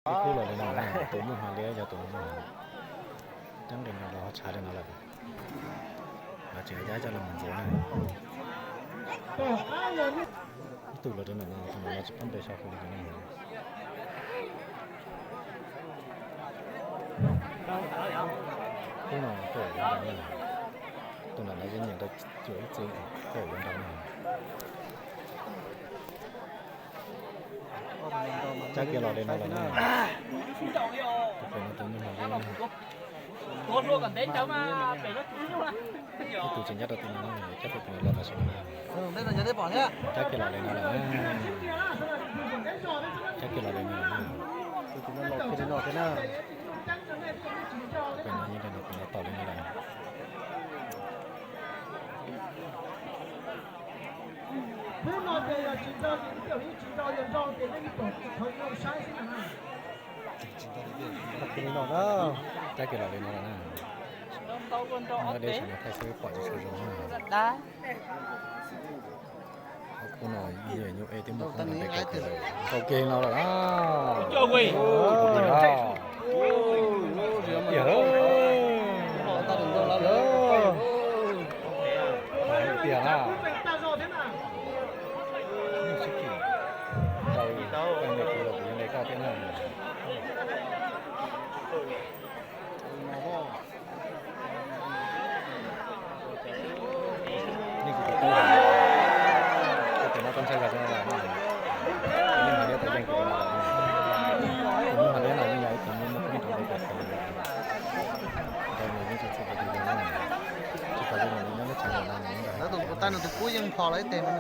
Ib khub los li no na, tus muaj hma liab yog tus no na. Cab nqis no los tshav li no lawm. Los tseem yab coj los mus ntxuav na. Ib tug los li no, tus no tsis pub npe sau hu li no. Khub no koj yuav ntau na. Tus no lawv yeej nyiam rau cuam ib txwm koj yuav ntau na. Cab kiag los li no lawm na. Tus pem no tus nyuj hmo liab na. Ib tug tsis ncaj rau tus no, cab tus pem no los tam sim no. Cab kiag los li no lawm na. Cab kiag los li no lawm na. Tus pem no yeej rau tus pem no tos li no lawm. Hnub no ces yog tsis nrog ces ib yam li tsis nrog, yog nrog ces nej ib tsoom tsis tau zoo saib xwb na. Cab kiag los li no lawm na. Deb saum no thaij xwb pom tsis tshua zoo na. Ob khub no ib yam nyuj ej twb muaj khub no ntev kawg, ntau kiag li no lawm na. Tiag lawm. Tiag na. Nyuj sib phim, ntau, koj nyiam kuv los kuv yeej nrog koj thiab na. Nej kuv tus tub, tus no koj ntshai zog no lawm, tus nyuj hmo liab tau yeej kuv no lawm. Tus nyuj hmo liab no yeej yog ib tug nyuj muaj koob nrov ntau kawg li, ntau nws yeej tsis txawj hais lus zoo na. Tsis tas li no nws nyob lub tshav ntuj no nws yeej nrog hais lus. Tus kuv tais no tus kub yeej nphos los ib teg no.